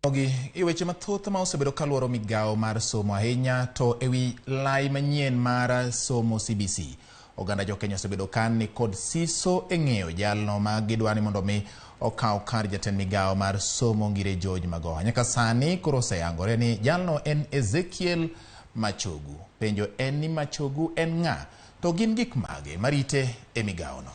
E weche mathoth ma osebedo kaluoro migawo mar somo ahinya to ewi lai manyien mar somo CBC. Oganda jokenya osebedo ka ni kod siso e ng'eyo jalno ma gidwa ni mondo mi okaw kar jatend migawo mar somo Ngire George Magoha. Nyaka sani koro oseyangore ni jalno en Ezekiel Machogu. Penjo en ni Machogu en ng'a? To gin gik mage marite e migawono?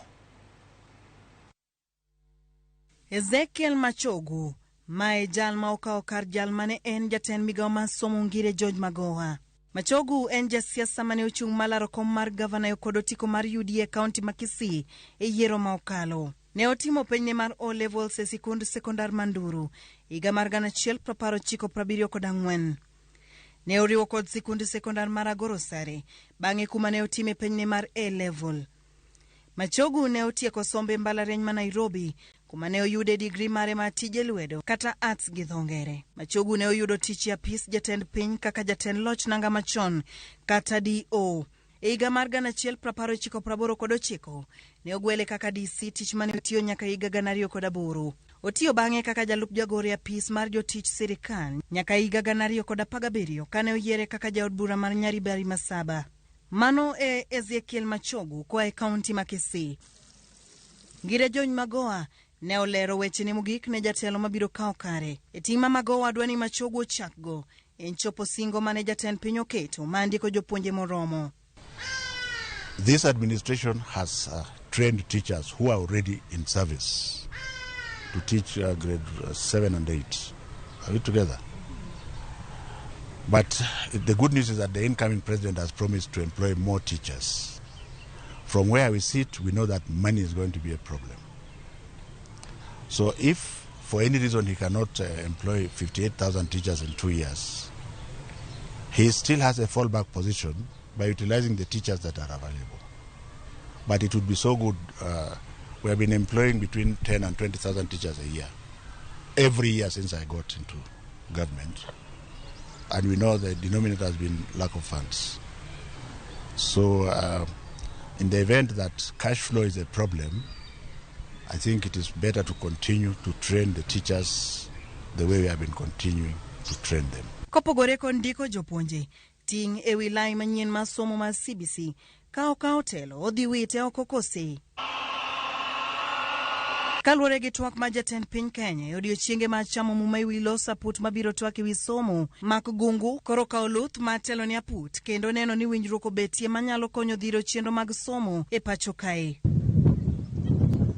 Ezekiel Machogu mae jal ma okawo kar jal mane en jatend migawo mar somo Ngire George Magoha. Machogu en jasiasa mane ochung' malaro kom mar gavana kod otiko mar UDA e kaunti ma Kisii e yiero ma okalo. Ne otimo penjne mar O levels e sikund sekondar ma Nduru higa mar 1994. Ne oriwo kod sikund sekondar mar Agoro Sare bang'e kuma ne otime penjne mar A level. Machogu ne otieko sombe mbalariany ma Nairobi kuma ne oyude digri mare mar tije lwedo kata arts gi dho ngere. Machogu ne oyudo tich e apis jatend piny kaka jatend loch nanga machon kata DO. E higa mar 1989 ne ogwele kaka DC tich mane otiyo nyaka higa 2008. Otiyo bang'e kaka jalup jagoro e apis mar jotich sirikal nyaka higa 2017 kane oyiere kaka jaod bura mar Nyaribari Masaba. Mano e Ezekiel Machogu koa e kaunti ma Kisii. Ngire George Magoha ne olero wechene mogik ne jatelo mabiro kawo kare. E ting' ma Magoha dwa ni Machogu ochakgo en chopo singo mane jatend piny oketo ma ndiko jopuonje moromo. This administration has trained teachers who are already in service to teach grade 7 and 8. Are we together? But the good news is that the incoming president has promised to employ more teachers. From where we sit, we know that money is going to be a problem. So if for any reason he cannot employ 58,000 teachers in 2 years, he still has a fallback position by utilizing the teachers that are available. But it would be so good. We have been employing between 10 and 20,000 teachers a year, every year since I got into government. And we know the denominator has been lack of funds. So, in the event that cash flow is a problem, I think it is better to continue to train the teachers the way we have been continuing to train them. Kopogore kod ndiko jopuonje, ting' ewi lai manyien mar somo mar CBC ka okawo telo odhi wite oko kose. Kaluwore gi twak mar jatend piny Kenya e odiechienge mar chamo muma ewi loso aput mabiro twak ewi somo Mak Gungu koro kawo luth mar telo ne aput kendo neno ni winjruok obetie manyalo konyo dhiro chenro mag somo e pacho kae.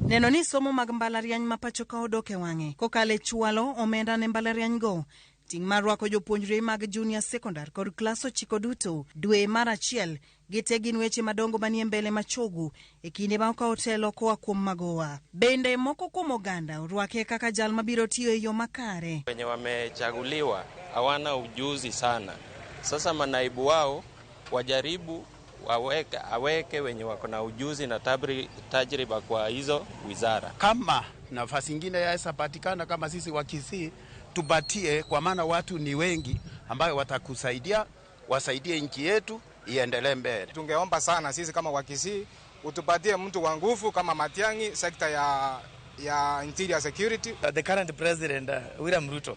Neno ni somo mag mbalariany ma pacho ka odok e wang'e kokalo e chwalo omenda ne mbalariany go ting' mar rwako jopuonjre mag junior secondary kod klas 9 duto dwe mar achiel gite gin weche madongo manie mbele Machogu e kinde ma okawo telo koa kuom Magoha. Bende moko kuom oganda orwake kaka jal mabiro tiyo e yo makare. Wenye wamechaguliwa hawana ujuzi sana. Sasa manaibu wao wajaribu waweke, aweke wenye wako na ujuzi na tajriba kwa hizo wizara. Kama nafasi ingine yaweza patikana kama sisi wa Kisii tupatie, kwa maana watu ni wengi ambayo watakusaidia, wasaidie nchi yetu iendelee mbele. Tungeomba sana sisi kama Wakisii utupatie mtu wa nguvu kama Matiang'i, sekta ya interior security. The current president, William Ruto,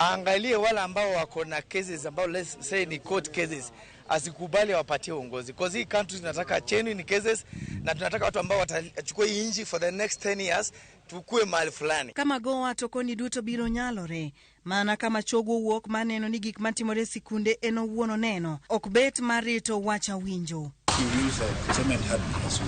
aangalie wale ambao wako na cases ambao let's say ni court cases, asikubali wapatie uongozi, cause hii country tunataka genuine cases na tunataka watu ambao watachukua hii nchi for the next 10 years tukue mahali fulani. Ka Magoha to koni duto biro nyalore mana ka Machogu owuok mar neno ni gik matimore e sikunde en owuon oneno ok bet mar rito wach awinjo. You use cement hardness.